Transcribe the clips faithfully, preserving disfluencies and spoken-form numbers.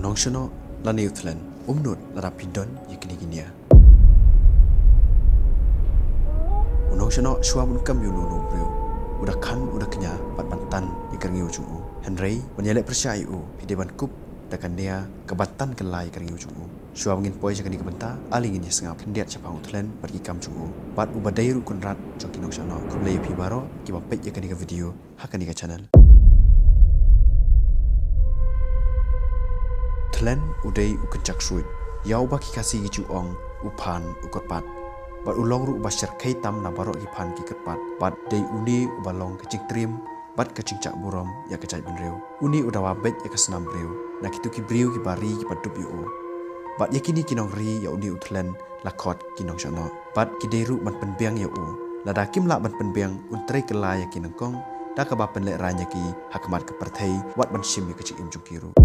Nongshohnoh lane u Thlen, um nud lada phi don ïa kine ki nia. U Nongshohnoh shuwa ban kam ïa uno uno u briew, u da khan u da kñia bad ban tan ïa ka rngiew jong u. Hynrei ban ïaleh pyrshah ïa u, phi dei ban kup da ka nia kaba tan kylla ïa ka rngiew jong u. Shuwa ba ngin poi sha kane ka bynta, ale ngin ïa sngap khyndiat shaphang u Thlen bad ki kam jong u. Bad uba dei ruh u kynrad jong ki nongshohnoh. Khublei ïa phi baroh kiba peit ïa kane ka video ha kane ka channel. Thlen u dei u kynja ksuid, ïa uba ki Khasi ki ju ong u phan u kyrpad. Bad u long ruh uba shyrkhei tam na baroh ki phan ki kyrpad. Bad dei une uba long ka jingtriem bad ka jingjah burom ïa ka jaitbynriew. Une u dawa beit ïa ka snam briew na kito ki briew kiba ri kiba dup ïa u. Bad ïa kine ki nongri ïa une u Thlen la khot ki nongshohnoh. Bad ki dei ruh ban pynbiang ïa u. Lada kim lah ban pynbiang, un trei kylla ïa ki nyngkong da kaba pynlehraiñ ïa ki ha khmat ka pyrthei, wat ban shim ïa ka jingim jong ki ruh.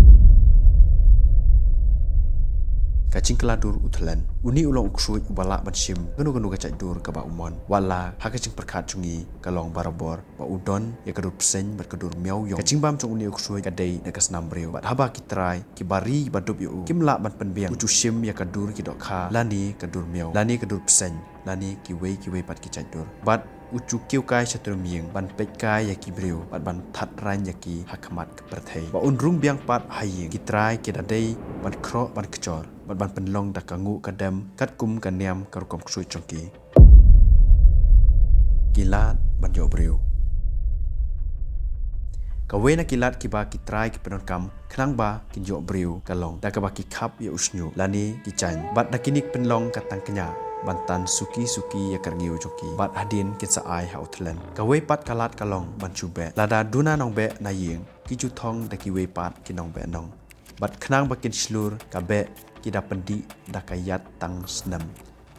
Ka jingkylla dur u Thlen. Une u long u ksuid uba lah ban shim kano kano ka jait dur kaba u mon. Wat la ha ka jingpyrkhat jong ngi ka long barabor ba u don ïa ka dur bseiñ bad ka dur miaw ïong. Ka jingbam jong une u ksuid ka dei na ka snam briew. Bad haba ki trai kiba ri ba dup ïa u kim lah ban pynbiang, u ju shim ïa ka dur ki dohkha lane ka dur miaw lane ka dur bseiñ lane kiwei kiwei pat ki jait dur. Bad u ju kiew kai sha triem ïing ban peit kai ïa ki briew bad ban thadraiñ ïa ki ha khmat ka pyrthei. Ba un rung biang pat ha ïing, ki trai ki da dei ban khroh ban kjor bad ban pynlong da ka nguh ka dem katkum ka niam ka rukom ksuid jong ki. Ki lad ban ïoh briew. Kawei na ki lad kiba ki trai ki pyndonkam khnang ba kin ïoh briew ka long da kaba ki khap ïa u shñiuh lane ki jaiñ. Bad da kine ki pynlong ka tang kñia ban tan suki suki ïa ka rngiew jong ki. Bad hadien kin sa ai ha u Thlen. Kawei pat ka lad ka long ban shu beh. Lada duna nongbeh na ïing, ki ju thong da kiwei pat ki nongbeh nong. Bad khnang ba kin shlur ka beh, ki da pyndih da ka ïat tang snem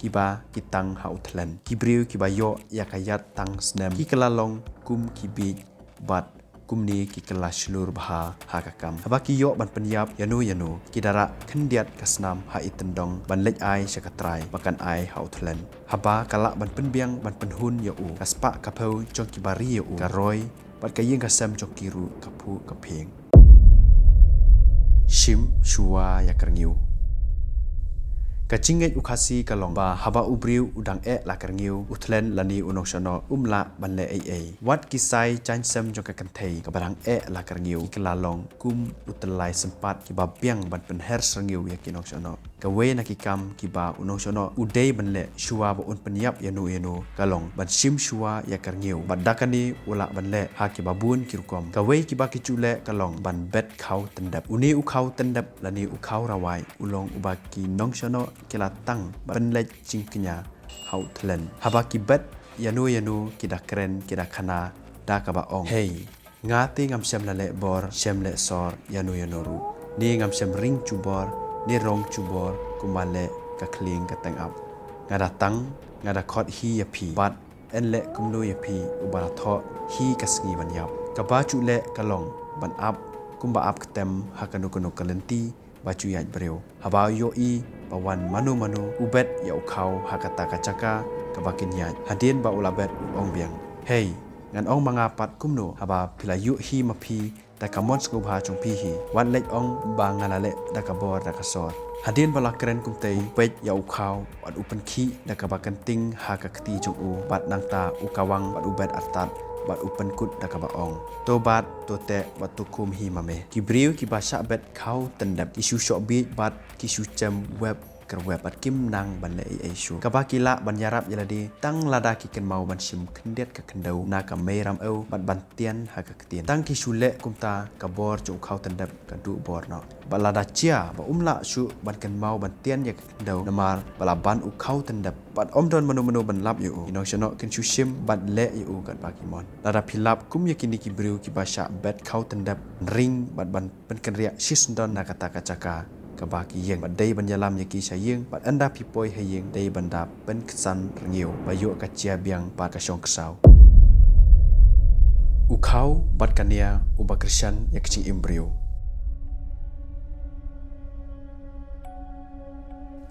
kiba ki tang ha u Thlen. Ki briew kiba ïoh ïa ka ïat tang snem ki kylla long kum ki bieit bad kumne ki kylla shlur bha ha ka kam. Haba ki ïoh ban pynïap ïano ïano, ki da rah khyndiat ka snam ha i tyndong ban leit ai sha ka trai ba kan ai ha u Thlen. Haba ka lah ban pynbiang ban pynhun ïa u, ka spah ka phew jong kiba ri ïa u ka roi, bad ka ïing ka sem jong ki ruh ka phuh ka phieng. Shim shuwa ïa ka rngiew. Ka jingngeit u Khasi ka long ba haba u briew u dang eh la ka rngiew, u Thlen lane u nongshohnoh um lah ban leh ei ei. Wat ki sai jaiñ sem jong ka kynthei kaba dang eh la ka rngiew ki kylla long kum u tyllai sympat kiba biang ban pynher syrngiew ïa ki nongshohnoh. Kawei na ki kam kiba u nongshohnoh u dei ban leh shuwa ba un pynïap ïano ïano ka long ban shim shuwa ïa ka rngiew. Bad da kane u lah ban leh ha kiba bun ki rukom. Kawei kiba ki ju leh ka long ban bet khaw tyndep. Une u khaw tyndep lane u khaw rawai u long uba ki nongshohnoh ki la tang ban pynleit jingkñia ha u Thlen. Haba ki bet ïano ïano ki da kren ki da khana da kaba ong, hei, nga te ngam shym la leh bor, shym leh sor ïano ïano ruh. Ne ngam shym ring jubor ne rong jubor kumba leh ka khlieng ka teng ap. Nga da tang, nga da khot hi ïa phi bad yn leh kumno ïa phi uba la thoh hi ka sngi ban ïap. Kaba ju leh ka long ban ap kumba ap ktem ha kano kano ka lynti ba ju ïaid briew. Haba u ïohi ba wan mano mano, u bet ïa u khaw ha kata ka jaka kaba kin ïaid. Hadien ba u la bet u ong biang, hei, ngan ong ma nga pat kumno haba phi la ïohi ma phi da ka mon sngewbha jong phi hi. Wat leit ong ba nga la leh da ka bor da ka sor. Hadien ba la kren kumtei, u peit ïa u khaw bad u pynkhih da kaba kynting ha ka kti jong u bad nangta u kawang bad u bet artat bad u pynkut da kaba ong, to bat, to teh bad to khum hi ma me. Ki briew kiba shah bet khaw tyndep ki shu shoh bieit bad ki shu jem wep kyrwep bad kim nang ban leh ei ei shuh. Kaba ki lah ban ïarap ïa lade tang lada ki kynmaw ban shim khyndiat ka khyndew na ka mei ramew bad ban tian ha ka ktien. Tang ki shu leh kumta ka bor jong u khaw tyndep ka duh bor noh. Bad lada jia ba um lah shuh ban kynmaw ban tian ïa ka khyndew namar ba la ban u khaw tyndep bad ym don mano mano ban lap ïa u, ki nongshohnoh kin shu shim bad leh ïa u katba ki mon. Lada phi lap kum ïa kine ki briew kiba shah bet khaw tyndep, ring bad ban pynkynriah shisyndon na kata ka jaka kaba ki ïeng. Bad dei ban ïalam ïa ki sha ïing bad ynda phi poi ha ïing dei ban da pynksan rngiew ba ïoh ka jia biang bad ka shong ksaw. U khaw bad ka nia uba kyrshan ïa ka jingim briew.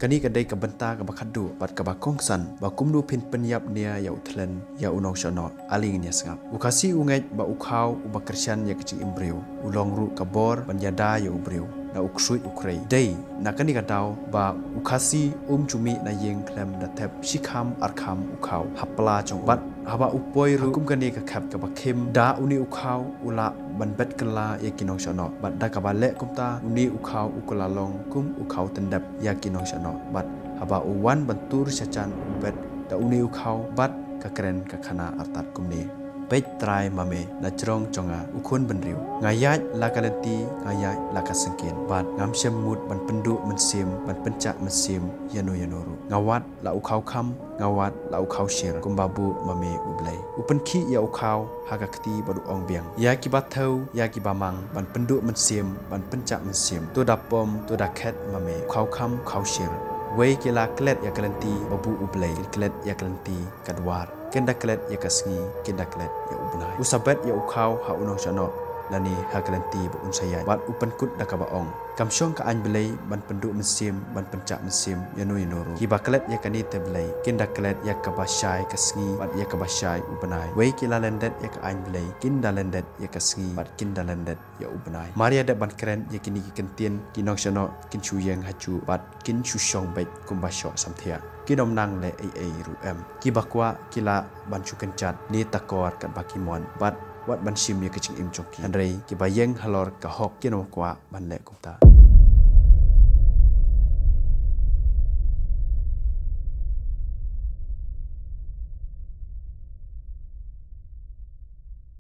Kane ka dei ka bynta kaba khatduh bad kaba kongsan ba kumno phin pynïap nia ïa u thlen ïa u nongshohnoh. Ale ngin ïa sngap. U Khasi u ngeit ba u khaw uba kyrshan ïa ka jingim briew u long ruh ka bor ban ïada ïa u briew. na u ksuid u khrei. Dei na kane ka daw ba u Khasi um ju mih na ïing khlem da thep shikham arkham u khaw ha pla jong u. Bad haba u poi ruh ha kum kane ka khep kaba khim, da une u khaw u lah ban bet kylla ïa ki nongshah noh. Bad da kaba leh kumta, une u khaw u kylla long kum u khaw tyndep ïa ki nongshah noh. Bad haba u wan ban tur sha jan, u bet da une u khaw bad ka kren ka khana artat kumne: Peit trai ma me na jrong jong nga, u khun bynriew. Nga ïaid la ka lynti, nga ïaid la ka syngkien, bad ngam shym mut ban pynduh mynsiem, ban pynjah mynsiem ïano ïano ruh. Nga wad la u khaw kham, nga wad la u khaw shir, kumba buh ma me u Blei. U pynkhih ïa u khaw ha ka kti bad u ong biang: Ïa kiba thew, ïa kiba mang ban pynduh mynsiem, ban pynjah mynsiem, to da pom, to da khet ma me, u khaw kham, u khaw shir. Wei ki la klet ïa ka lynti ba buh u Blei, kin klet ïa ka lynti ka dwar, kin da klet ïa ka sngi, kin da klet ïa u bnai. U sa bet ïa u khaw ha u nongshah noh lane ha ka lynti ba un sa ïaid, bad u pynkut da kaba ong: Kam shong ka aiñ Blei ban pynduh mynsiem, ban pynjah mynsiem ïano ïano ruh. Kiba klet ïa kane te Blei, kin da klet ïa kaba shai ka sngi bad ïa kaba shai u bnai. Wei ki la lyndet ïa ka aiñ Blei, kin da lyndet ïa ka sngi bad kin da lyndet ïa u bnai. Mar ïa dep ban kren ïa kine ki kyntien, ki nongshah noh kin shu ïeng ha juh bad kin shu shong beit kumba shoh samthiah. Kin ym nang leh ei ei ruh em. Kiba kwah ki lah ban shu kynjat ne takor katba ki mon bad wat ban shim ïa ka jingim jong ki. Hynrei kiba ïeng halor ka hok kin ym kwah ban leh kumta.